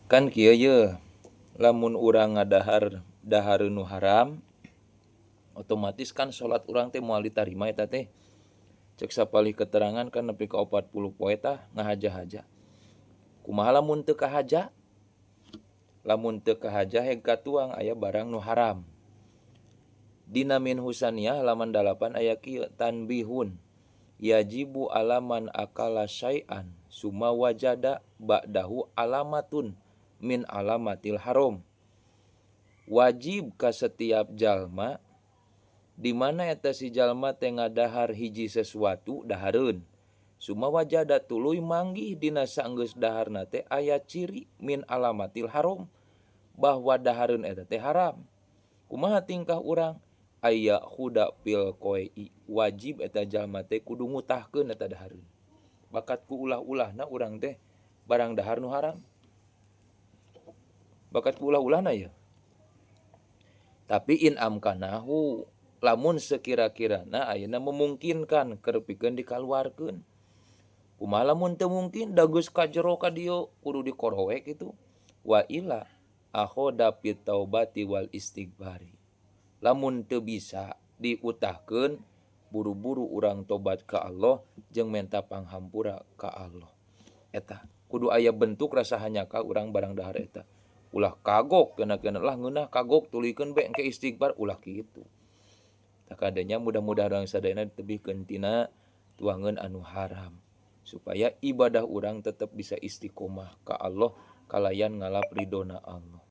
Kan kieu ye, lamun urang ngadahar dahareun nu haram, otomatis kan salat urang teh moal ditarima eta teh. Cek sapalih keterangan kan nepi ka 40 poe tah ngahaja-haja. Kumaha lamun teu kahaja? Lamun teu kahaja heg katuang aya barang nu haram. Dina Minhusaniah halaman 8 aya kieu, tanbihun yajibu alaman akala syai'an summa wajada ba'dahu alamatun min alamatil haram. Wajib ka setiap jalma di mana eta si jalma teh ngadahar hiji sesuatu dahareun, summa wajada tuluy manggih dina saenggeus daharna teh aya ciri min alamatil haram, bahwa dahareun eta teh haram. Kumaha tingkah urang? Aya huda pil koei, wajib eta jalma teh kudu ngutahkeun eta dahareun. Bakat ku ulah-ulahna urang teh barang dahar nu haram. Bakat ku ulah-ulahna ya. Tapi in amkanahu, lamun sekira-kirana ayeuna memungkinkan keur pikeun dikaluarkeun. Kumaha lamun teu mungkin, da geus ka jero ka dieu kudu dikorowek kitu. Wa ila akhoda fit taubati wal istighfari. Lamun teu bisa diutahkeun, buru-buru urang tobat ka Allah jeung menta panghampura ka Allah. Eta kudu aya bentuk rasa hanyaka urang barang dahar eta. Ulah kagok kena-kena lah ngeunah kagok tuluykeun bae engke istighfar, ulah kitu. Tah kadenya mudah-mudahan urang sadayana ditebihkeun tina tuangeun anu haram supaya ibadah urang tetep bisa istiqomah ka Allah kalayan ngalap ridona Allah.